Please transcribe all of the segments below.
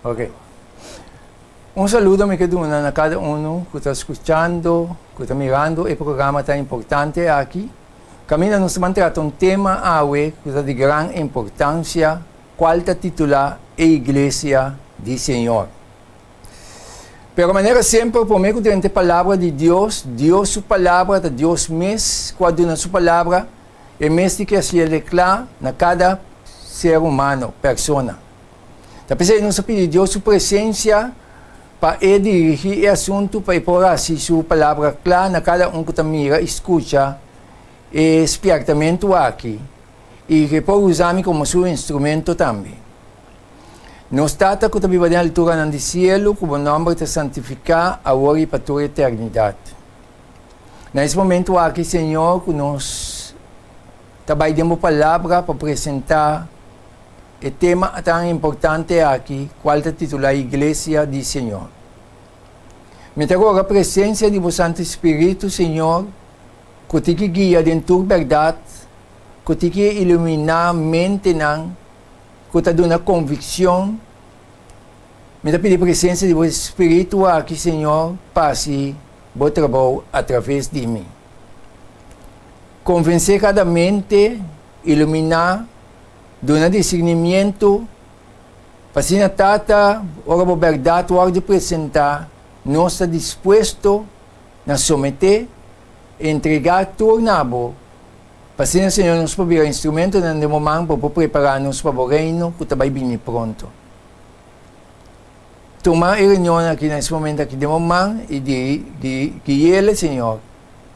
Ok. Un saludo mi ke duna na kada unu ku ta skuchando, ku ta mirando e programa tan importante aki. Kaminda nos ta ban trata un tema awe ku ta di gran importansia, kual ta titulá E Iglesia di Señor. Pero manera semper promé ku drenta e Palabra di Dios, Dios su Palabra ta Dios mes ku a duna su Palabra, e mes tin ke hasiel kla na kada ser humano, persona. Ta p'esei nos a pidi Dios su presensia pa e dirigí e asuntu pa e por hasi su Palabra kla na kada un ku ta mira i skucha e spièrtamentu aki i ku e por usa mi komo su instrumento tambe. Nos Tata ku ta biba den alturanan di sielu, ku bo nòmber ta santifiká awor i pa tur eternidat. Na es momentu aki, Señor, ku nos ta bai den bo Palabra pa presentá e tema tan importante aki, kual ta titulá Iglesia di Señor. Mi ta roga presensia di bo Santu Spiritu, Señor, ku tin ki guia den tur bèrdat, ku tin ki iluminá mentenan, ku ta duna konvikshon. Mi ta pidi presensia di bo Spiritu aki, Señor, pa hasi bo trabou atraves di mi. Konvensé kada mente, iluminá, duna disirnimientu, pa asina, Tata, ora bo bèrdat wòrdu presentá, nos ta dispuesto na someté, entregá tur na bo, Pa asina, Señor, nos por bira instrumentonan den bo man pa bo por prepará nos pa bo Reino ku ta bai bini pronto. Tuma e reunion aki na es momento aki den bo man i guiele, Señor,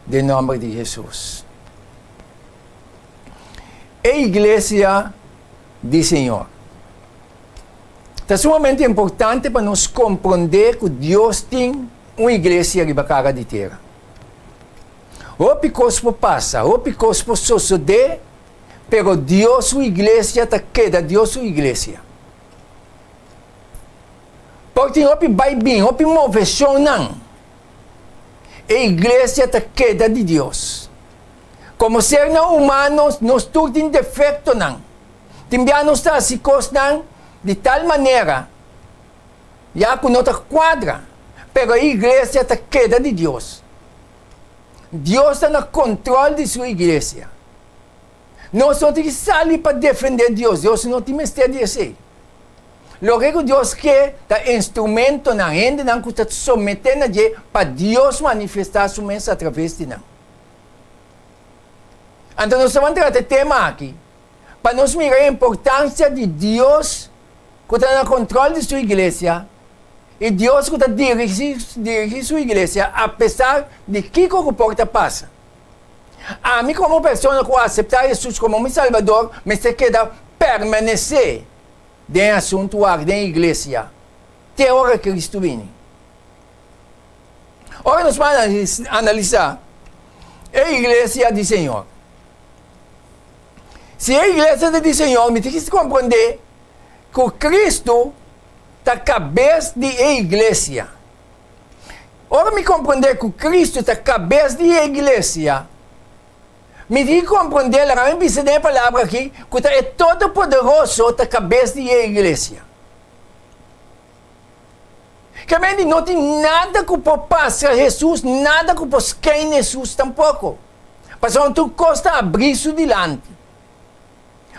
den nomber di Hesus. E Iglesia di Señor. Ta sumamente importante pa nos komprondé ku Dios tin un iglesia riba kara di tera. Hopi kos por pasa, hopi kos por sosodé, pero Dios su iglesia ta keda Dios su iglesia. Por tin hopi bai bin, hopi moveshonnan, e iglesia ta keda di Dios. Komo sernan humano, nos tur tin defektonan. Tin bia nos ta hasi kosnan di tal manera ya ku no ta kuadra, pero e iglesia ta keda di Dios. Dios ta na control di su iglesia. Nos no tin ki sali pa defende Dios, Dios no tin mester di esey. Loke ku Dios ke ta instrumentonan, hendenan ku ta somete na dje pa Dios manifesta su mes atraves di nan. Anto nos ta ban trata e tema aki pa nos mira e importancia di Dios ku ta na control di su iglesia I Dios ku ta dirigí su iglesia apesar di kiko ku por ta pasa. Ami komo persona ku a aseptá Hesus komo mi Salbador mester keda permanesé den e asuntu aki den e iglesia te ora Kristu bini. Ora nos ban analisá e iglesia di Señor, si e iglesia ta di Señor mi tin ki komprendé ku Kristu ta kabes di e iglesia. Ora mi komprondé ku Kristu ta kabes di e iglesia, mi tin ki komprondé, laga mi bisa den e palabra aki, ku ta e Todopoderoso ta kabes di e iglesia. Kementi no tin nada ku por pasa Hesus, nada ku por skein Hesus tampoko, pasobra tur kos ta abrí su dilanti.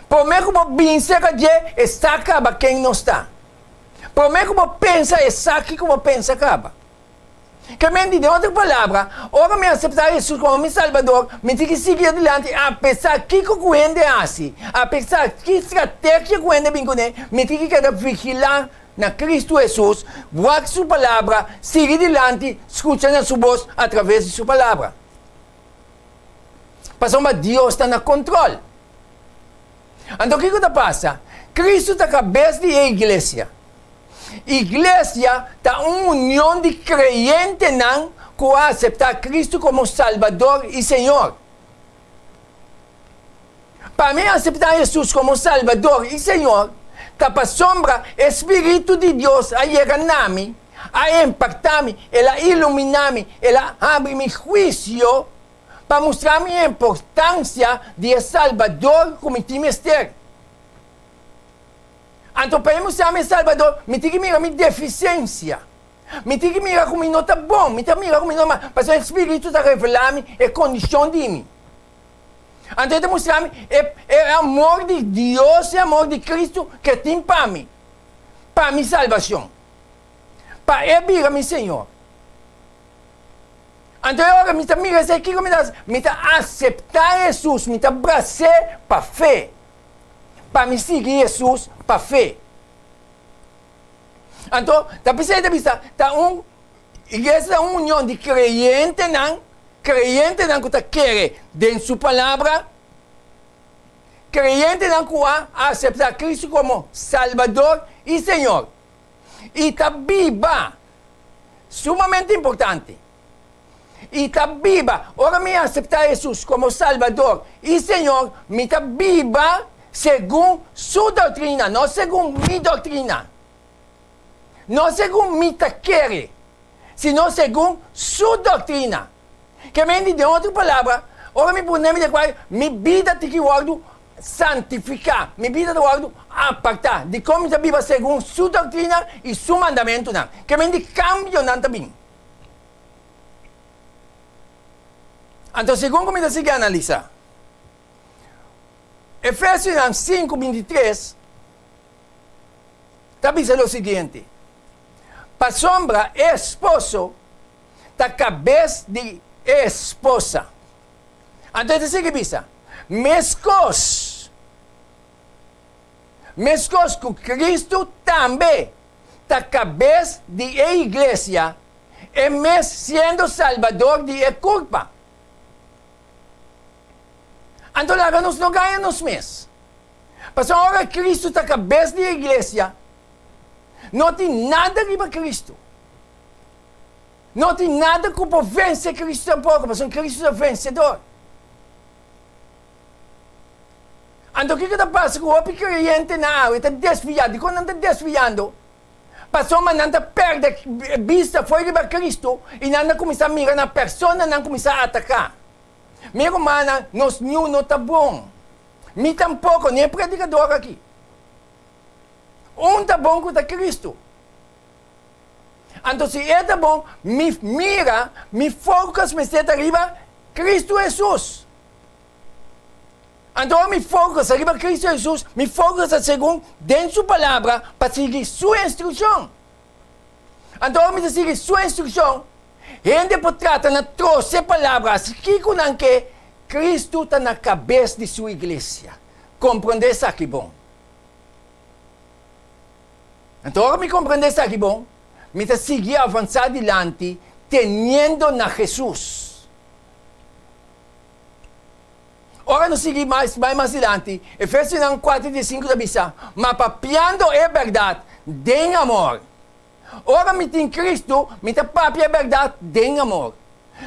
Promé ku bo bin serka dje, e sa kaba ken nos ta. Promé ku bo pensa, e sa kiko bo pensa kaba. Ke men di, den otro palabra, ora mi aseptá Hesus komo mi Salbador, mi tin ki sigui adilanti apesar kiko ku hende hasi, apesar ki strategia ku hende bin kuné, mi tin ki keda vigilá na Kristu Hesus, wak su palabra, sigui dilanti, skucha na su bos atraves di su palabra. Pasobra Dios ta na kontrol. Anto kiko ta pasa? Kristu ta kabes di e iglesia. Iglesia ta un union di kreyentenan ku a aseptá Kristu komo Salbador i Señor. Pa mi aseptá Hesus komo Salbador i Señor ta pasobra e spiritu di Dios a yega na mi, a impaktá mi, el a iluminá mi, el a habri mi huisio pa mustra mi e importansia di e Salbador ku mi tin mester. Anto pa e mustra mi e Salbador, mi tin ki mira mi defisiensia. Mi tin ki mira ku mi no ta bon, mi ta mira ku mi no ta pasobra e Spiritu ta revelá mi e kondishon di mi. Anto e ta mustra mi e e amor di Dios, e amor di Kristu ke tin pa mi, pa mi salbashon, pa e bira mi Señor. Anto e ora mi ta mira esei, kiko mi ta hasi? Mi ta aseptá Hesus, mi ta bras'é pa fe, pa mi sigui Hesus pa fe. Anto, ta p'esei ta bisa, ta un iglesia ta un union di kreyentenan, kreyentenan ku ta kere den su palabra, kreyentenan ku a aseptá Kristu komo Salbador i Señor, i ta biba, sumamente importante, i ta biba, ora mi aseptá Hesus komo Salbador i Señor, mi ta biba segun su doktrina, no segun mi doktrina, no segun mi ta kere, sino segun su doktrina. Ke men di, den otro palabra, ora mi pone mi den mi bida tin ki wòrdu santifiká, mi bida ta wòrdu apartá. Dikon mi ta biba segun su doktrina i su mandamentunan? Ke men di kambionan ta bin. Anto segun ku mi ta sigui analisá Efesionan sinku 23 ta bisa lo siguiente, Pasobra e esposo ta kabes di e esposa. Anto e ta sigui bisa, Meskos, meskos ku Kristu tambe ta kabes di e iglesia, e mes siendo Salbador di e kurpa. Anto laga nos no gaña nos mes. Pasobra ora Kristu ta kabes di e iglesia, no tin nada riba Kristu. No tin nada ku por vense Kristu tampoko, pasobra Kristu ta vensedor. Anto kiko ta pasa ku hopi kreyentenan awe ta desviá? Dikon nan ta desviando? Pasobra nan ta pèrdè bista fo'i riba Kristu i nan ta kuminsá mira na personanan kuminsá ataká. Mi rumannan, nos niun no ta bon. Mi tampoko, ni e predikador aki. Un ta bon ku ta Kristu. Anto si e ta bon, mi mira, mi focus mester ta riba Kristu Hesus. Anto ora mi focus riba Cristo Jesus, mi focus ta segun den Su Palabra pa sigui Su instruccion. Anto ora mi ta sigui Su instruccion, hende por trata na troce palabra haci kico nan ke, Cristo ta na cabes di Su Iglesia. Comprende esaki bon. Anto ora mi comprende esaki bon, mi ta sigui avansa dilanti teniendo na Jesus. Ora nos sigui mas bai mas dilanti, Efesionan kuater di sinku ta bisa, Ma papiando e bèrdat den amor. Ora mi tin Kristu, mi ta papia e bèrdat den amor.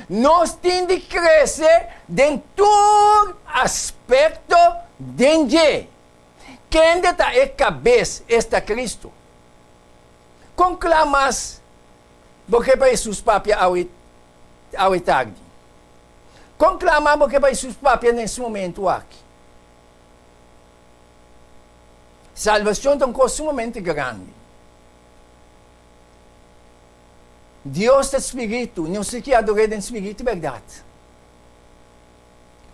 Nos tin di krese den tur aspekto den dje, kende ta e kabes, esta Kristu. Kon kla mas bo ke pa Hesus papia awe awe tardi? Kon klama bo ke pa Hesus papia na es momentu aki? Salvacion ta un kos sumamente grandi. Dios ta spiritu, nos tin ki ador'é den spiritu i bèrdat.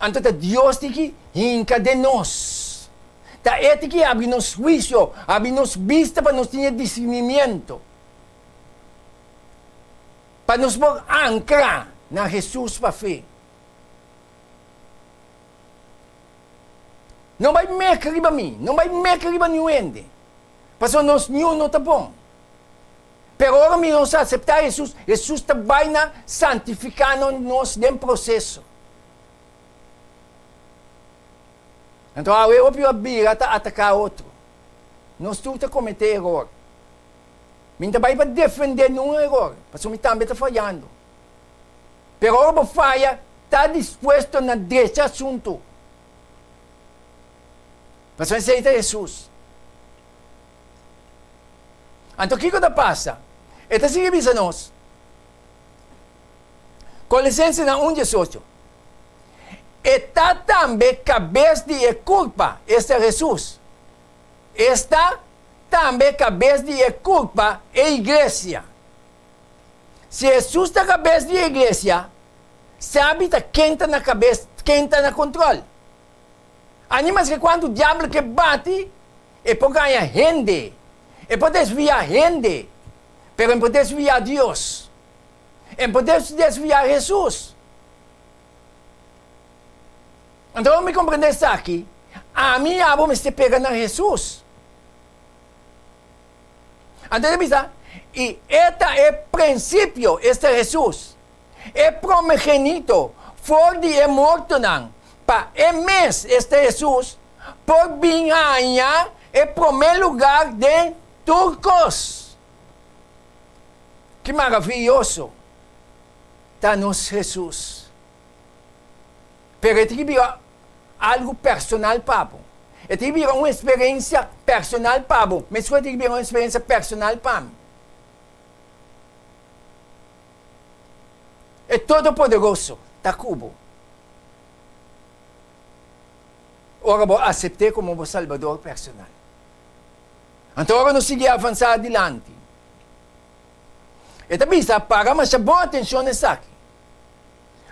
Anto ta Dios tin ki hinka den nos. Ta E tin ki habri nos huisio, habri nos bista pa nos tin e discernimiento. Pa nos por ankra na Hesus pa fe. No bai mek riba mi, no bai mek riba niun hende, pasobra nos niun no ta bon. Pero ora mi nos aseptá Hesus, Hesus ta bai na santifiká nos den proseso. Anto awe hopi a bira ta ataká otro. Nos tur ta kometé eror. Mi ta bai pa defendé nun eror, pasobra mi tambe ta fayando. Pero ora bo faya, ta dispuesto na drecha asuntu. Pasobra esei ta Hesus. Anto kiko ta pasa? E ta sigui bisa nos, Kolosensenan un 18, E ta tambe kabes di e kurpa, esta Hesus. Esta. tambe kabes di e kurpa, e iglesia. Si Hesus ta kabes di e iglesia, sabi ta ken ta na kabes, ken ta na kontrol. Ani maske kuantu diabel ke bati, e por gaña hende, e por desviá hende, pero e no por desviá Dios. E no por desviá Hesus. Anto ora mi komprendé esaki, ami i abo mester pega na Hesus. Anto e ta bisa, I e ta e prinsipio, esta Hesus, e promegenito for di e mortonan, pa e mes, esta Hesus, por bin haña e promé lugar den tur kos. Ki maravioso ta nos Hesus! Pero e tin ki bira algu personal pa bo. E tin ki bira un eksperensia personal pa bo, meskos e tin ki bira un eksperensia personal pa mi. E Todopoderoso ta ku bo ora bo asept'é komo bo Salbador personal. Anto ora nos sigui avansá adilanti, e ta bisa, Para masha bon atenshon na esaki.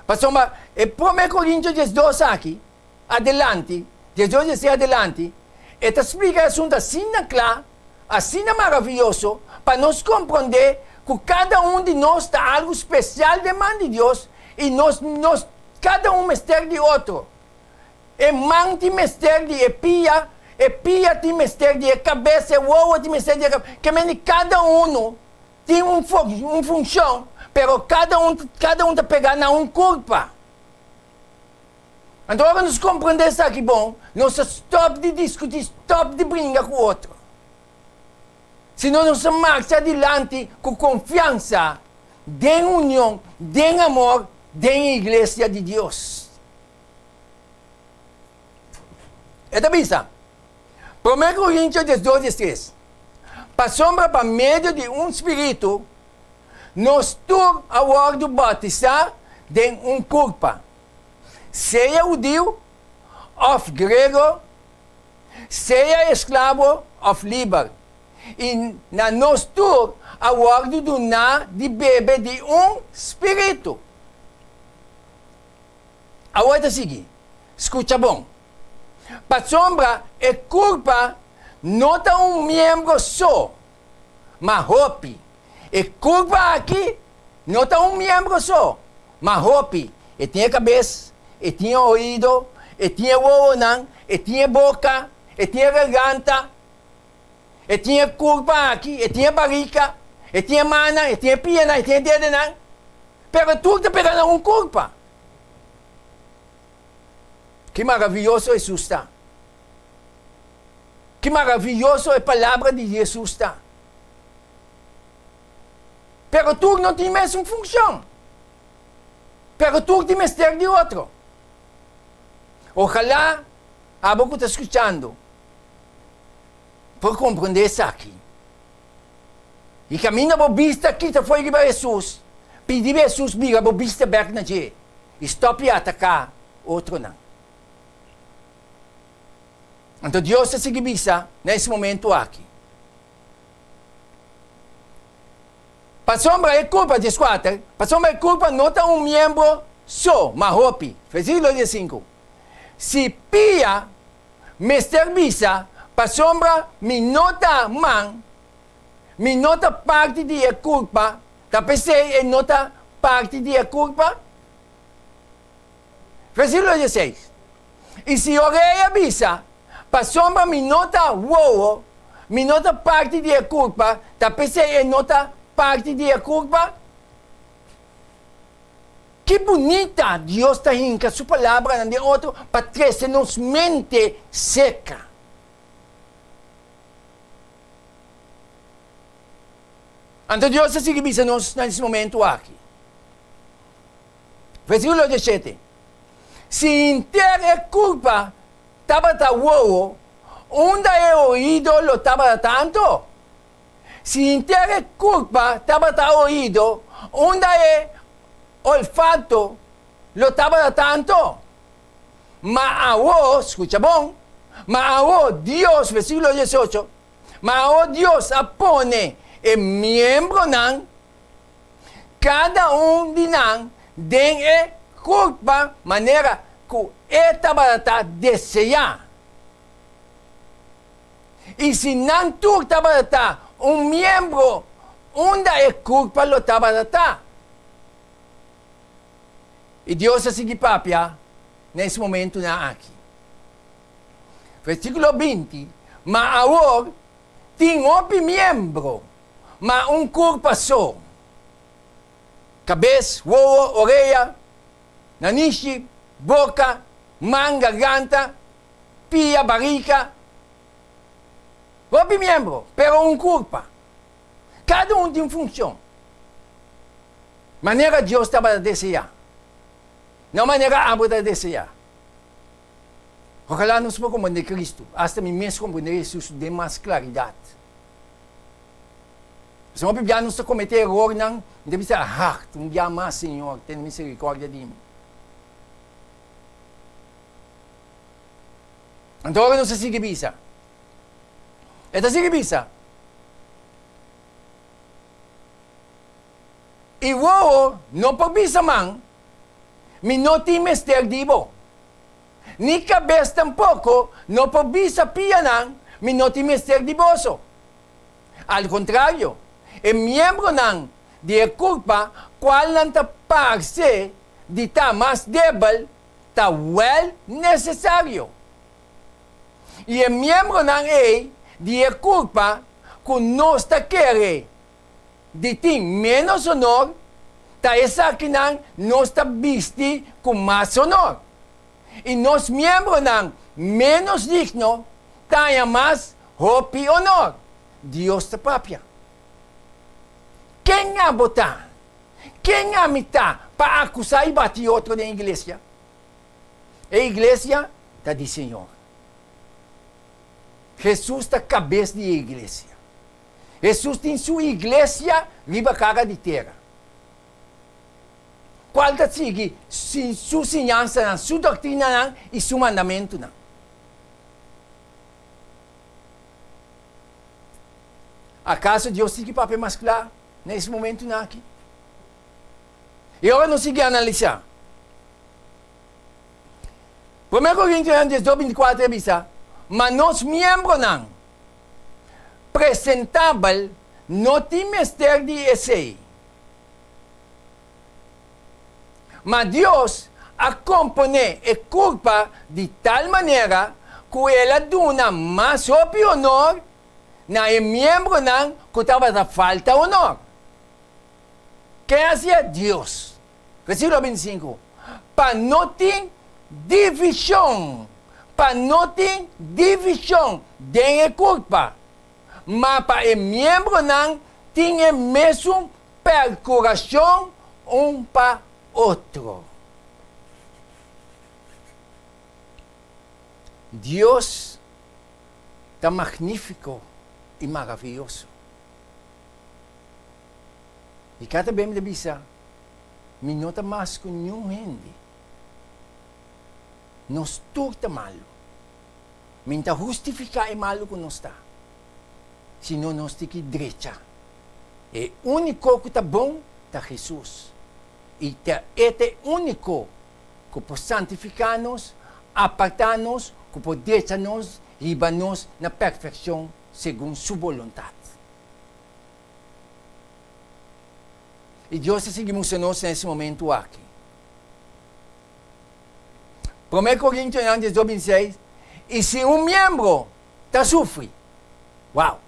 Pasobra e Promé Korintio 12 aki adelanti, 12 16 adelanti, e ta splika e asuntu asina kla, asina maravioso, pa nos komprondé ku kada un di nos ta algu spesial den man di Dios i nos nos kada un mester di otro. E man tin mester di e pia, e pia tin mester di e kabes, e wowo tin mester di e kabes. Ke mende kada unu Tin un un funshon, pero kada un kada un ta pegá na un kurpa. Anto ora nos komprendé esaki bon, nos ta stòp di diskutí, stòp di bringa ku otro. Sino nos ta marcha adilanti ku konfiansa, den union, den amor, den e iglesia di Dios. E ta bisa, Promé Korintio 12 13, Pasobra pa medio di un spiritu nos tur a wòrdu bautisá den un kurpa, sea hudiu òf grego, sea esklabo òf liber, i na nos tur a wòrdu duná di bebe di un spiritu. Awor e ta sigui, Skucha bon. Pasobra e kurpa no ta un miembro so, ma hopi. E kurpa aki no ta un miembro so, ma hopi. E tin e kabes, e tin e oido, e tin e wowonan, e tin e boka, e tin e garganta, e tin e kurpa aki, e tin e barika, e tin e mannan, e tin e pianan, e tin e dedenan. Pero tur ta pega na un kurpa. Ki maravioso Hesus ta! Ki maravioso e palabra di Hesus ta! Pero tur no tin mesun funcion. Pero tur tin mester di otro. Ojalá abo cu ta scuchando por comprende esaki. I caminda bo bista kita fo'i riba Hesus, pidi Hesus bira bo bista bek na dje. I stòp di ataká otronan. Anto Dios ta sigui bisa na es momentu aki, Pasobra e kurpa, 14, pasobra e kurpa no ta un miembro so, ma hopi. Versíkulo 15, Si pia mester bisa, Pasobra mi no ta man, mi no ta parti di e kurpa, Ta p'esei e no ta parti di e kurpa? Versíkulo 16, I si orea bisa, Pasobra mi no ta wowo, mi no ta parti di e kurpa, ta p'esei e no ta parti di e kurpa? Ki bunita Dios ta hinka su palabranan den otro pa trese nos mente seka. Anto Dios ta sigui bisa nos na es momento aki. Versíkulo 17, Si henter e kurpa tabata wowo, unda e oido lo tabata ta anto? Si henter e kurpa tabata oido, unda e olfato lo tabata ta anto? Ma awo, skucha bon, ma awo Dios, versíkulo 18, Ma awor Dios a pone e miembronan, kada un di nan, den e kurpa manera ku e tabata deseá. I si nan tur tabata un miembro, unda e kurpa lo tabata ta? I Dios a sigui papia na es momentunan aki. Versíkulo 20, Ma awor tin hopi miembro, ma un kurpa so. Kabes, wowo, orea, nanishi, boka, man, garganta, pia, barika. Hopi miembro, pero un kurpa. Kada un tin funshon. Manera Dios tabata deseá, no manera abo ta deseá. Ojalá nos por komprendé Kristu, asta mi mes komprendé Hesus den mas klaridat. Pasobra hopi bia nos ta kometé erornan, mi ta bisa, Hart, un bia mas, Señor, tene miserikòrdia di mi. Anto ora nos ta sigui bisa, e ta sigui bisa, I wowo no por bisa man, Mi no tin mester di bo. Ni kabes tampoko no por bisa pianan, Mi no tin mester di boso. Al kontrario, e miembronan di e kurpa kualnan ta parse di ta mas debel ta wèl nesesario. I e miembronan ei di e kurpa ku nos ta kere di tin ménos honor, ta esakinan nos ta bisti ku mas honor. I nos miembronan ménos digno ta haña mas hopi honor. Dios ta papia. Ken abo ta? Ken ami ta pa akusá i bati otro den iglesia? E iglesia ta di Señor. Hesus ta kabes di e iglesia. Hesus tin su iglesia riba kara di tera, kual ta sigui su siñansanan, su doktrinanan i su mandamentunan. Akaso Dios tin ki papia mas kla na es momentunan aki? I ora nos sigui analisá, Promé Korintionan 12, 24 a bisa, Ma nos miembronan presentabel no tin mester di esei. Ma Dios a komponé e kurpa di tal manera ku el a duna mas hopi onor na e miembronan ku tabata falta onor. Ken a hasié? Dios. Versíkulo 25, Pa no tin divishon, pa no tin divishon den e kurpa, ma pa e miembronan tin e mesun perkurashon un pa otro. Dios ta magnífiko i maravioso. I kada bes mi ta bisa, Mi no ta mas ku niun hende. Nos tur ta malu. Mi no ta hustifiká e malu ku nos ta, sino nos tin ki drecha. E úniko ku ta bon ta Hesus, i ta e ta e úniko ku por santifiká nos, apartá nos, ku por drecha nos, hiba nos na perfekshon segun su boluntat. I Dios ta sigui mustra nos na es momentu aki. Promé Korintionan 12 26, I si un miembro ta sufri, wow!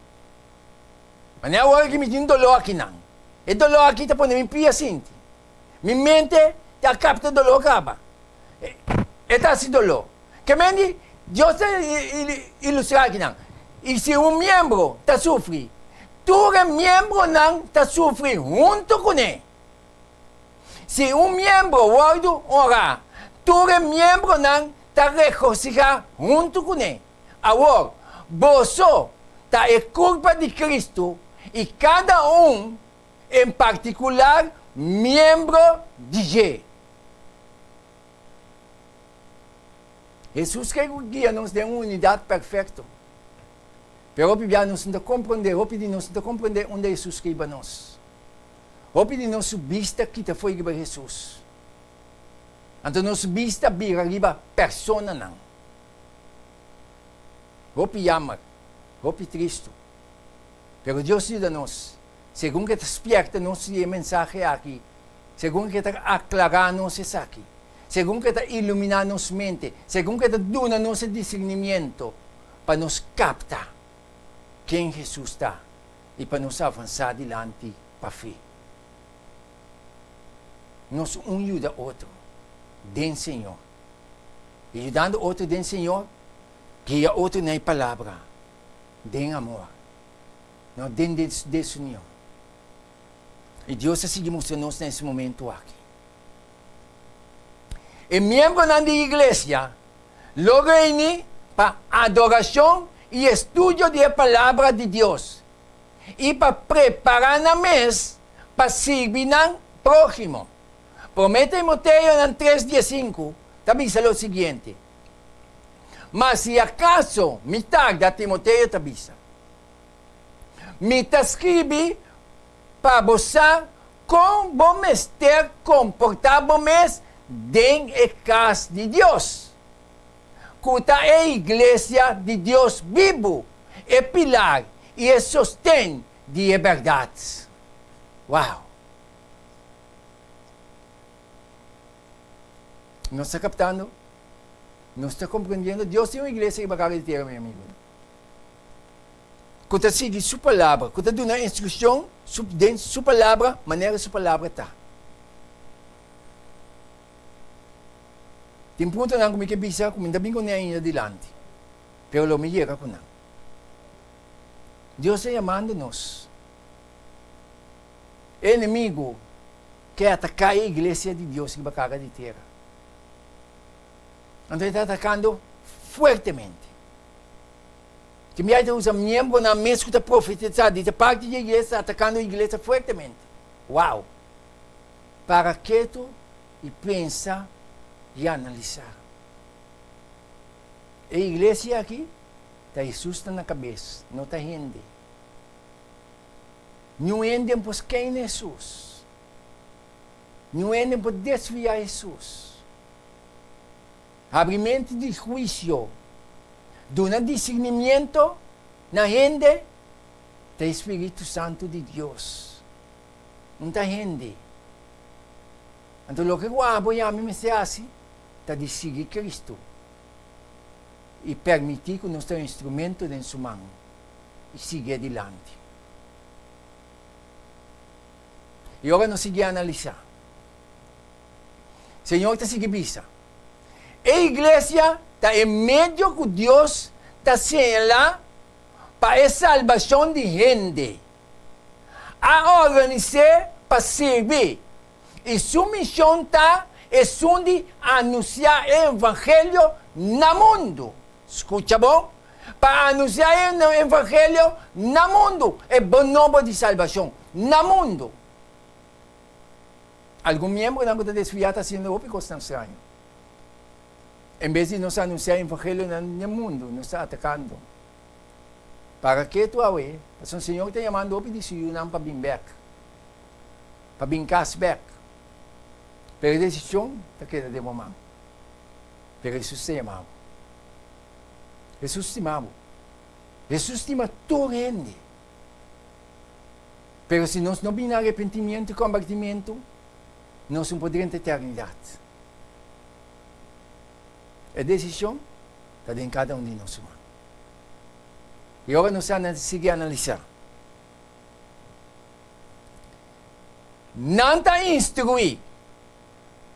Manera awor aki mi tin doló akinan. E doló aki ta pone mi pia sinti. Mi mente ta kapta e doló kaba. E ta hasi doló. Ke men di Dios ta ilustrá akinan. I si un miembro ta sufri, tur e miembronan ta sufri huntu kuné. Si un miembro wòrdu honrá, tur e miembronan ta regosihá huntu kuné. Awor, boso ta e kurpa di Kristu i kada un en partikular miembro di dje. Hesus ke guia nos den un unidat perfekto. Pero hopi bia nos no ta komprondé, hopi di nos no ta komprondé unda Hesus ke hiba nos. Hopi di nos su bista kita fo'i riba Hesus. Anto nos bista bira riba personanan. Hopi yammer, hopi tristu. Pero Dios yuda nos, segun ke ta spierta nos di e mensahe aki, segun ke ta aklará nos esaki, segun ke ta iluminá nos mente, segun ke ta duna nos e disirnimiento pa nos kapta ken Hesus ta i pa nos avansá dilanti pa fe. Nos un yuda otro den Señor. I yudando otro den Señor, guia otro na e Palabra den amor, no den desunion. I Dios a sigui mustra nos na es momento aki. E miembronan di iglesia lo reuni pa adorashon i estudio di e Palabra di Dios i pa prepará nan mes pa sirbi nan próhimo. Promé Timoteonan tres diesinku ta bisa lo siguiente, Ma si akaso mi tarda, Timoteo ta bisa, mi ta skibi pa bo sa kon bo mester komportá bo mes den e kas di Dios, ku ta e iglesia di Dios bibu, e pilar i e sosten di e bèrdat. Wow! Nos ta kaptando? Nos ta komprendiendo? Dios tin un iglesia riba kara di tera, mi amigunan, ku ta sigui Su Palabra, ku ta duna instrukshon den Su Palabra manera Su Palabra ta. Tin puntonan ku mi ke bisa ku mi no ta bin kuné ainda dilanti, pero lo mi yega ku nan. Dios ta yamando nos. E enemigu ke ataká e iglesia di Dios riba kara di tera. Anto e ta atakando fuertemente. Tin biaha e ta usa miembronan mes ku ta profetisá di ta parti di e iglesia atakando e iglesia fuertemente. Wow! Para ketu i pensa i analisá. E iglesia aki ta Hesus ta na kabes, no ta hende. Niun hende por skeina Hesus. Niun hende por desviá Hesus. Habri mente di huisio, duna disirnimiento na hende, ta e Spiritu Santu di Dios. Un ta hende. Anto loke ku abo i ami mester hasi ta di sigui Kristu i permití ku nos ta un instrumento den Su man i sigui adilanti. I ora nos sigui analisá, Señor ta sigui bisa, E iglesia ta e medio ku Dios ta señalá pa e salbashon di hende. A organis'é pa sirbi, i su mishon ta esun di anunsiá e evangelio na mundu. Skucha bon, pa anunsiá e evangelio na mundu, e bon nobo di salbashon na mundu. Algun miembronan ku ta desviá ta hasiendo hopi kosnan straño. En bes di nos anunsiá e evangelio na mundu, nos ta atakando. Para ketu awe, pasobra Señor ta yamando hopi di su yunan pa bin bek, pa bin kas bek. Pero e desishon ta keda den bo man. Pero Hesus ta yama bo. Hesus stima bo. Hesus stima tur hende. Pero si nos no bini na arepentimiento i kombertimiento, nos no por drenta eternidat. E desishon ta den kada un di nos man. I ora nos a sigui analisá, nan ta instruí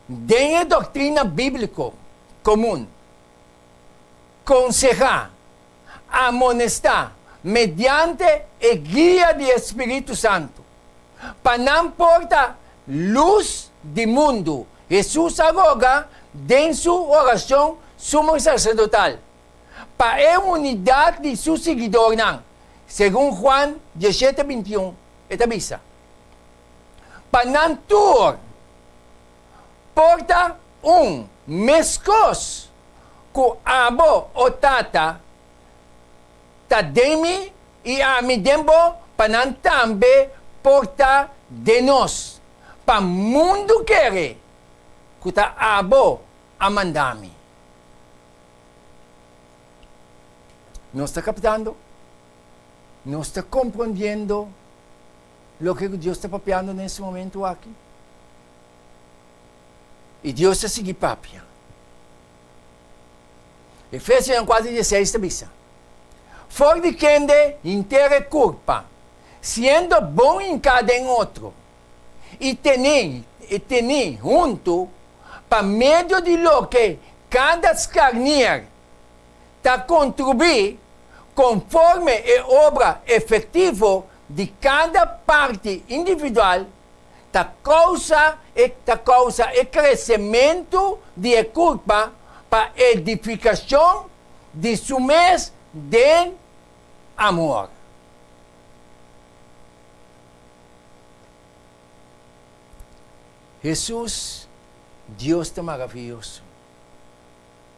den e doktrina bíbliko komun, konsehá, amonestá mediante e guia di e spiritu santu, pa nan por ta lus di mundu, Hesus a roga den su orashon sumo saserdotal pa e unidat di su siguidornan, segun Juan dieshete bintiun, e ta bisa, Pa nan tur por ta un, meskos ku abo, o Tata. ta den mi i ami den bo, pa nan tambe por ta den nos, pa mundu kere ku ta abo a manda mi. Nos ta kaptando? Nos ta komprondiendo loke ku Dios ta papiando na es momentu aki? I Dios ta sigui papia. Efesionan kuater dieseis ta bisa, For di kende henter e kurpa, siendo bon hinká den otro, i tení i tení huntu pa medio di loke kada skarnier ta kontribuí konforme e obra efektivo di kada parti individual, ta kousa e ta kousa e kresementu di e kurpa pa edifikashon di su mes den amor. Hesus, Dios ta maraviyoso.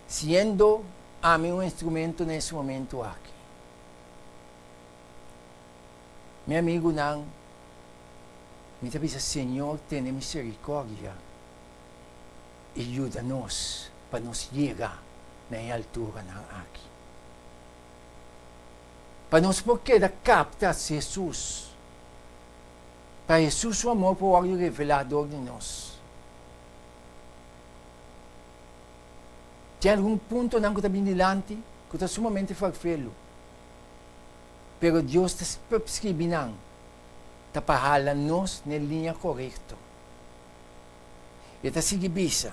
Siendo ami un instrumento na es momento aki. Mi amigunan, mi ta bisa Señor tene misericordia y yuda nos pa nos yega na e alturanan aki. Pa nos por keda capta Jesus, pa Jesus su amor por wordo revela door di nos. Tin algun puntonan ku ta bin dilanti ku ta sumamente farfelu, pero Dios ta skibi nan ta pa hala nos n'e liña korekto. E ta sigui bisa,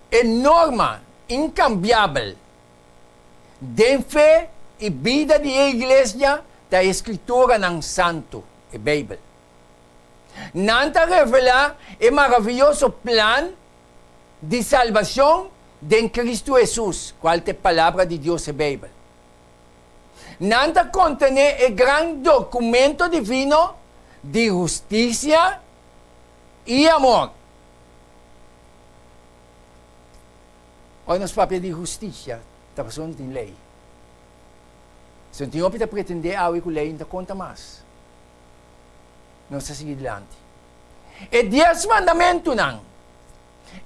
E norma inkambiabel den fe i bida di e iglesia ta e Skrituranan Santu, e Beibel. Nan ta revelá e maravioso plan di salbashon den Kristu Hesus, kual ta e Palabra di Dios, e Beibel. Nan ta kontené e gran dokumento divino di hustisia i amor. Ora nos papia di hustisia, ta pasobra no tin lei. Si no tin hopi ta pretendé awe ku lei no ta konta mas. Nos ta sigui dilanti. E dies mandamentunan,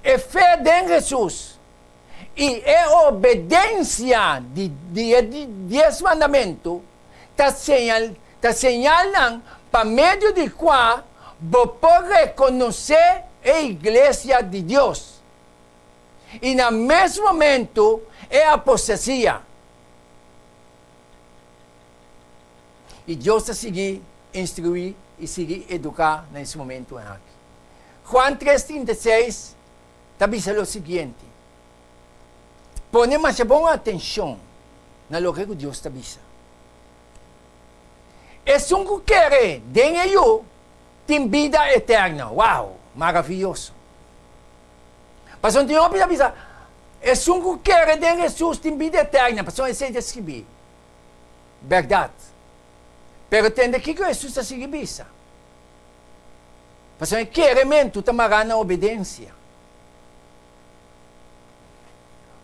e fe den Hesus i e obedensia di di e dies mandamentu ta señal ta señalnan pa medio di kua bo por rekonosé e iglesia di Dios i na mes momentu e apostasia. I Dios ta sigui instruí i sigui eduká na es momentunan aki. Juan tres 36 ta bisa lo siguiente, Pone masha bon atenshon na loke ku Dios ta bisa. Esun ku kere den e Yu tin bida eterno. Wow! Maravioso! Pasobra tin hopi ta bisa, Esun ku kere den Hesus tin bida eterno, pasobra esei ta skibí. Bèrdat. Pero tende kiko Hesus ta sigui bisa. Pasobra e kerementu ta mará na obedensia.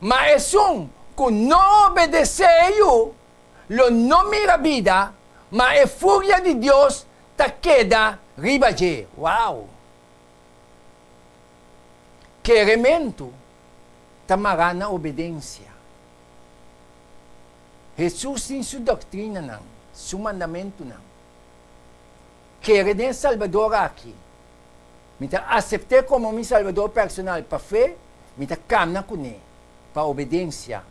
Ma esun ku no obedesé e Yu lo no mira bida, ma e furia di Dios ta keda riba dje. Wow! Kerementu ta mará na obedensia. Hesus tin su doktrinanan, su mandamentunan. Kere den e Salbador aki. Mi ta asept'é komo mi Salbador personal pa fe, mi ta kamna kuné pa obedensia,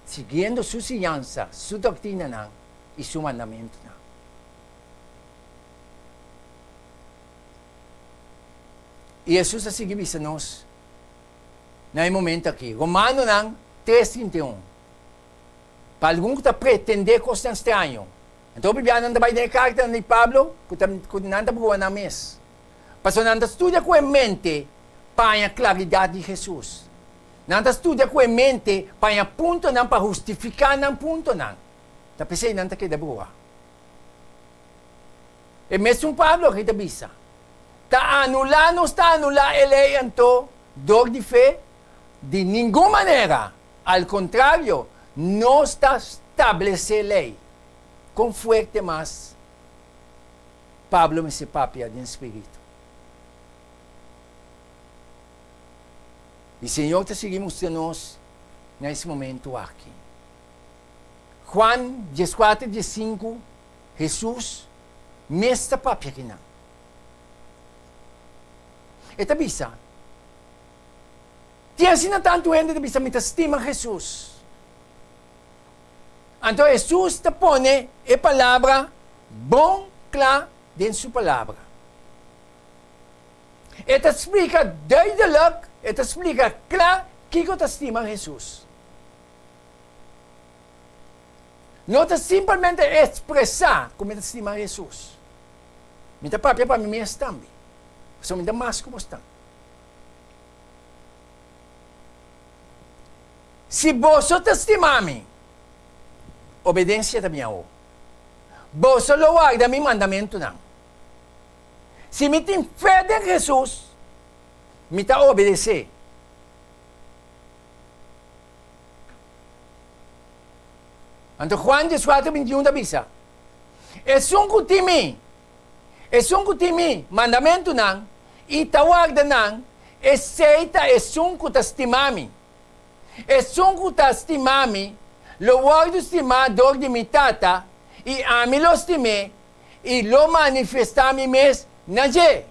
siguiendo su siñansa, su doktrinanan i su mandamentunan. I Hesus a sigui bisa nos na e momento aki, Romanonan tres 31, Pa algun ku ta pretendé kosnan straño, anto hopi bia nan ta bai den e kartanan di Pablo ku ta ku nan ta brua nan mes, pasobra nan ta studia ku e mente pa haña klaridat di Hesus. Nan ta studia ku e mente pa haña puntonan pa hustifiká nan puntonan. Ta p'esei nan ta keda brua. E mesun Pablo aki ta bisa, Ta anulá nos ta anulá e lei anto dor di fe? Di ningun manera! Al kontrario, nos ta stablesé lei. Kon fuerte mas Pablo mester papia den spiritu? I Señor ta sigui mustra nos na es momentu aki. Juan dieskuater diesinku, Hesus mes ta papia kinan. E ta bisa, Tin asina tantu hende ta bisa, Mi ta stima Hesus. Anto Hesus ta pone e palabra bon kla den su palabra. E ta splika duidelik, e ta splika kla kiko ta stima Hesus. No ta simpelmente ekspresá ku mi ta stima Hesus. Mi ta papia pa mi mes tambe, pasobra mi ta mas ku bosnan. Si boso ta stima mi, obedensia ta bin awor. Boso lo warda mi mandamentunan. Si mi tin fe den Hesus, mi ta obedesé. Anto Juan dieskuater bintiun ta bisa, Esun ku tin mi, esun ku tin mi mandamentunan i ta warda nan, esei ta esun ku ta stima mi. Esun ku ta stima mi lo wòrdu stimá dor di mi Tata, i ami lo stim'é i lo manifestá mi mes na dje.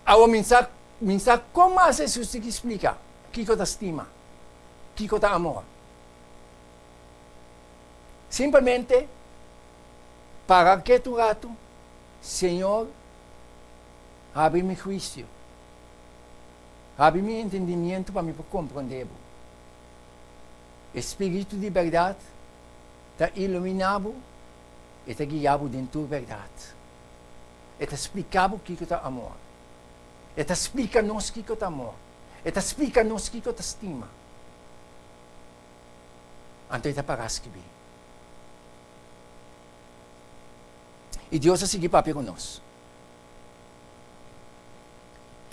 Awor mi sa mi sa kon mas Hesus tin ki splika kiko ta stima, kiko ta amor. Simpelmente para ketu un ratu, Señor, habri mi huisio, habri mi entendimiento pa mi por komprondé bo. E Spiritu di bèrdat ta iluminá bo, e ta guia bo den tur bèrdat. E ta splika bo kiko ta amor. E ta splika nos kiko ta amor. E ta splika nos kiko ta stima. Anto e ta para skibí. I Dios a sigui papia ku nos.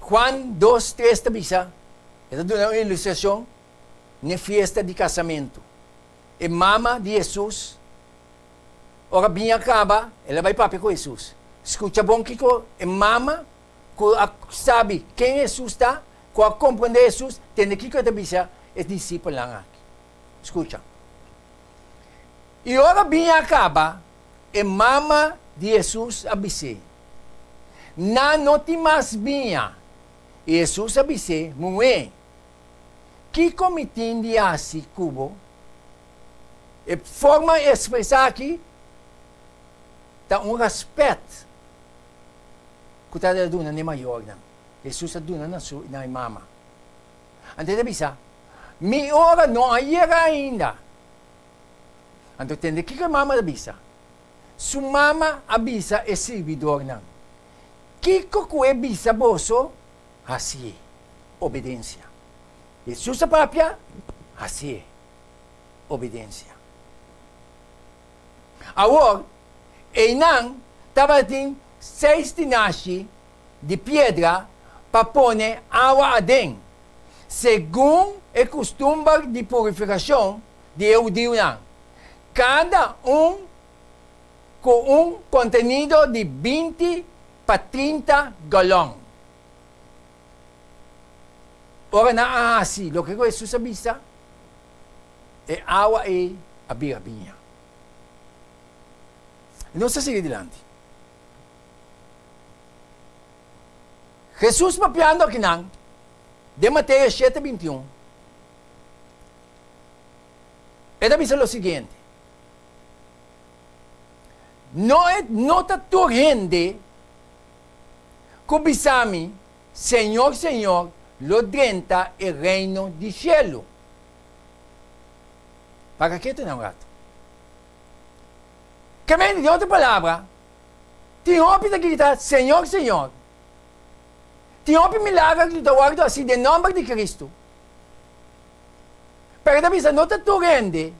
Juan dos, tres ta bisa, e ta duna un ilustrashon n'e fiesta di kasamentu. E mama di Hesus Ora biña kaba, el a bai papia ku Hesus. Skucha bon kiko e mama ku a sabi ken Hesus ta, ku a komprendé Hesus, tende kiko e ta bisa e disipelnan aki. Skucha. I ora biña a kaba, e mama di Hesus a bis'é, Nan no tin mas biña. I Hesus a bis'é, Muhé, kiko mi tin di hasi ku bo? E forma di ekspresá aki ta un rèspèt ku ta duna na e mayornan. Hesus a duna na su na e mama. Anto e ta bisa, Mi ora no a yega ainda. Anto tende kiko e mama ta bisa. Su mama a bisa e sirbidornan, Kiko ku e bisa boso, hasié. Obedensia. Hesus a papia, hasié. Obedensia. Awor, einan tabatin seis tinashi di piedra pa pone awa aden, segun e kustumber di purifikashon di e hudiunan, kada un ku un kontenido di binti pa trinta galòn. Ora nan a hasi loke ku Hesus a bisa, e awa ei a bira biña. I nos ta sigui dilanti. Hesus papiando akinan den Mateo shete bintiun, e ta bisa lo siguiente, No e no ta tur hende ku bisa mi, Señor, Señor, lo drenta e reino di shelu. Para ketu na un ratu. Ke mende, den otro palabra, tin hopi ta grita, Señor, Señor. Tin hopi milager ku ta wòrdu hasi den nòmber di Kristu. Pero e ta bisa, no ta tur hende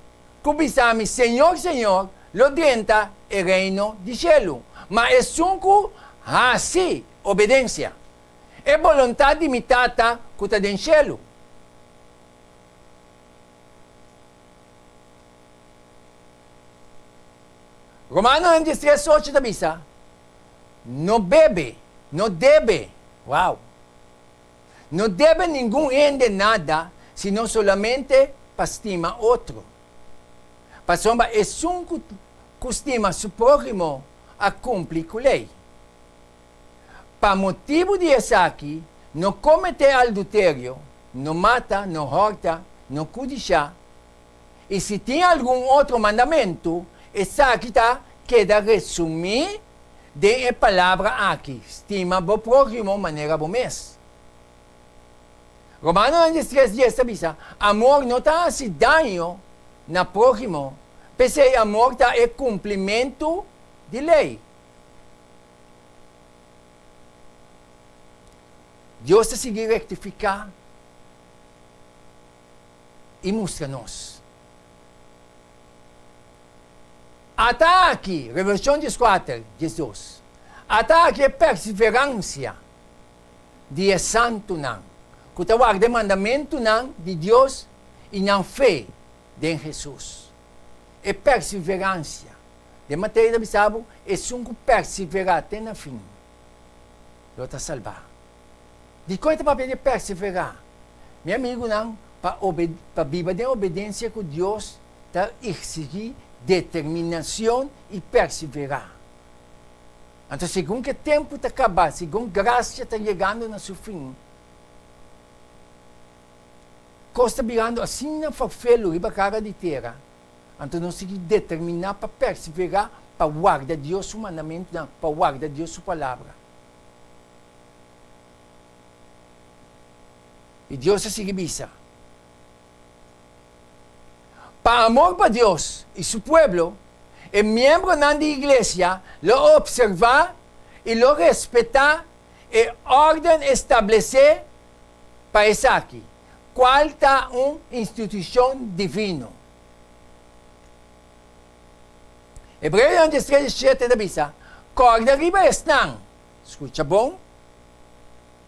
ku bisa mi, Señor, Señor, lo drenta e reino di shelu, ma esun ku hasi obedensia. E boluntat di mi Tata ku ta den shelu. Romanonan 13 ocho ta bisa, No bebe, no debe, wow, no debe ningun hende nada sino solamente pa stima otro. Pasobra esun ku ku stima su próhimo a kumpli ku lei. Pa motibu di esaki, no kometé alduterio, no mata, no hòrta, no kudishá, i si tin algun otro mandamentu, esaki ta keda resumí den e palabra aki, Stima bo próhimo manera bo mes. Romanonan 13 dies ta bisa, Amor no ta hasi daño na próhimo, p'esei amor ta e kumplimentu di lei. Dios ta sigui rektifiká i mustra nos. Ata aki, Revelashon 14, 12, ata aki e perseveransia di e santunan ku ta warda e mandamentunan di Dios i nan fe den Hesus. E perseveransia. Den Mateo ta bisa bo, Esun ku perseverá te na fin lo ta salbá. Dikon e ta papia di perseverá? Mi amigunan, pa pa biba den obedensia ku Dios ta eksigí determinashon i perseverá. Anto segun ku e tempu ta kaba, segun grasia ta yegando na su fin, kos ta birando asina ferfelu riba kara di tera, Anto nos tin ki determiná pa perseverá pa warda Dios su mandamentunan, pa warda Dios su Palabra. I Dios a sigui bisa, Pa amor pa Dios i su pueblo, e miembronan di iglesia lo opservá i lo respetá e órden establesé pa esaki, kual ta un institushon divino. Hebreonan 13, 7 ta bisa, Kòrda riba esnan, skucha bon,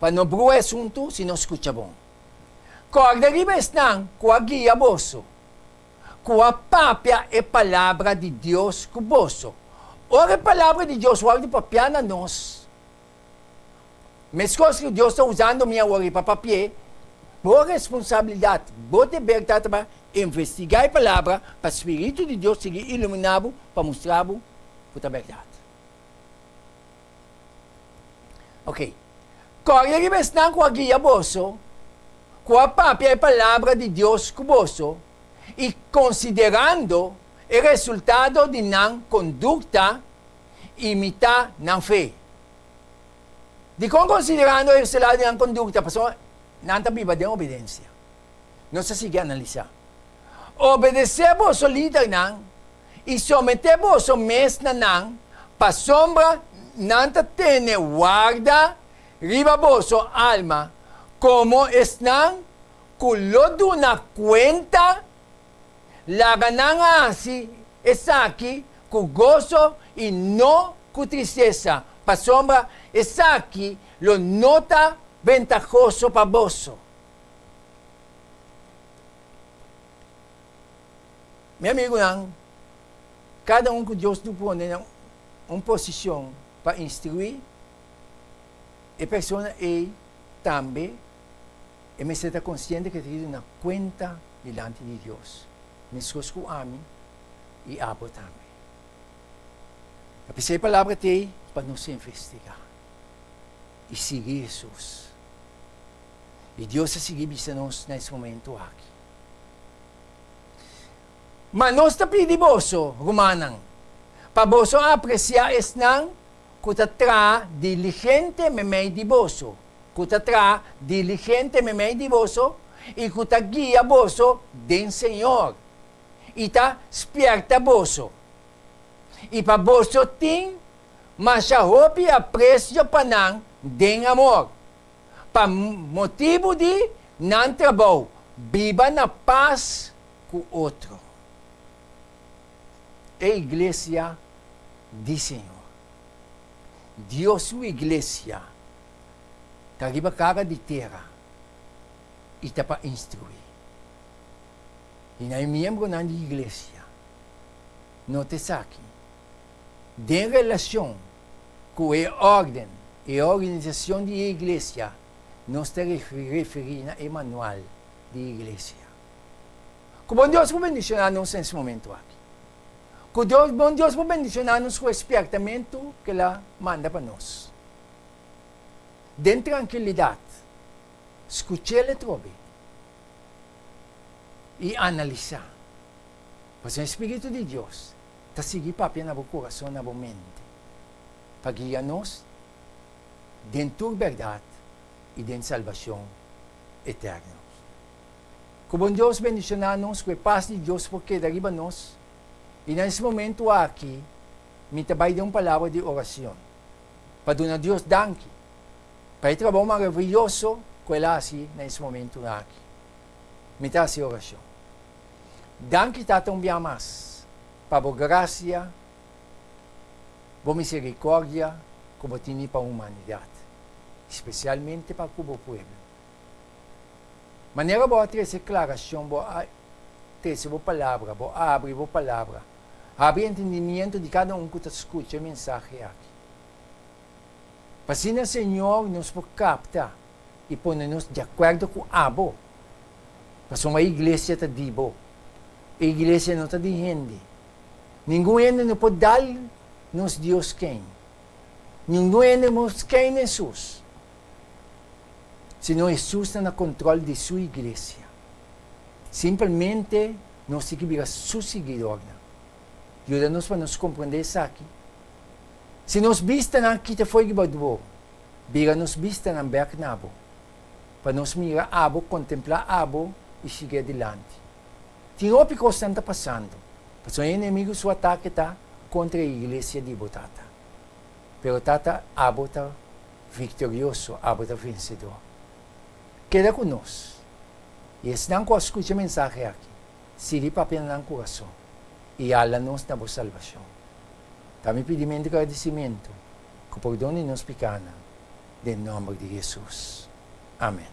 pa no brua e asuntu, sino skucha bon. Kòrda riba esnan ku a guia boso, ku a papia e palabra di Dios ku boso. Ora e palabra di Dios wòrdu papiá na nos, Meskos ku Dios ta usando mi awor pa papi'é, bo responsabilidat, bo deber ta pa investigá e Palabra pa spiritu di Dios sigui iluminá bo pa mustra bo ku ta bèrdat. Oke, kòrda riba esnan ku a guia boso, ku a papia e Palabra di Dios ku boso, i konsiderando e resultado di nan kondukta, imitá nan fe. Dikon konsiderando e resultado di nan kondukta? Pasobra nan ta biba den obedensia. Nos ta sigui analisá. Obedesé boso lidernan i someté boso mes na nan, pasobra nan ta tene warda riba boso alma komo esnan ku lo duna kuenta. Laga nan hasi esaki ku goso i no ku tristesa, pasobra esaki lo no ta bentahoso pa boso. Mi amigunan, kada un ku Dios lo pone na un posishon pa instruí, e persona ei tambe e mester ta konsiente ku e ta duna kuenta dilanti di Dios, meskos ku ami i abo tambe. Ta p'esei e palabra t'ei pa nos investigá i sigui Hesus. I Dios a sigui bisa nos na es momentu aki. Ma nos ta pidi boso, rumannan, pa boso apresiá esnan ku ta traha diligente meimei di boso, ku ta traha diligente meimei di boso i ku ta guia boso den Señor i ta spièrta boso, i pa boso tin masha hopi apresio pa nan den amor, pa motibu di nan trabou, biba na pas ku otro. E iglesia di Señor. Dios su iglesia. Ta riba kara di tera i ta pa instruí. I na e miembronan di iglesia, nota esaki, den relashon ku e órden, e organisashon di e iglesia, nos ta referí na e manual di iglesia. Ku bon Dios por bendishoná nos na es momento aki. Ku Dios, bon Dios por bendishoná nos ku e spièrtamentu ku el a manda pa nos. Den trankilidat, skuch'el atrobe i analisá. Pasobra e spiritu di Dios ta sigui papia na bo kurason, na bo mente, pa guia nos den tur bèrdat i den salbashon eterno. Ku bon Dios bendishoná nos, ku e pas di Dios por keda riba nos, i na es momentu aki mi ta bai den un palabra di oracion pa duna Dios danki pa e trabou maraviyoso ku el a hasi na es momentu aki. Mi ta hasi oracion. Danki Tata un bia mas pa bo gracia, bo misericordia ku bo tini pa humanidad, spesialmente pa ku bo pueblo. Manera bo a trese klarashon, bo a trese bo palabra, bo a abri bo palabra, habri entendimiento di kada un ku ta skucha e mensahe aki. Pa asina, Señor, nos por kapta i pone nos di akuerdo ku abo, pasobra e iglesia ta di bo. E iglesia no ta di hende. Ningun hende no por dal nos Dios ken. Ningun hende no por skein Hesus. Sino Hesus ta na control di su iglesia. Simpelmente nos tin ki bira su siguidornan. Yuda nos pa nos comprende esaki. Si nos bistanan kita fo'i riba bo, bira nos bistanan bek na bo, pa nos mira abo, contempla abo i sigui adilanti. Tin hopi cosnan ta pasando, pasobra e enemigo su atake ta contra e iglesia di bo Tata. Pero Tata, abo ta Viktorioso, abo ta vensedor. Keda ku nos. I esnan ku a skucha e mensahe aki, sigui papia na nan kurason i hala nos na bo salbashon. Ta mi pidimentu i gradisimentu ku pordon di nos pikanan den nòmber di Hesus. Amen.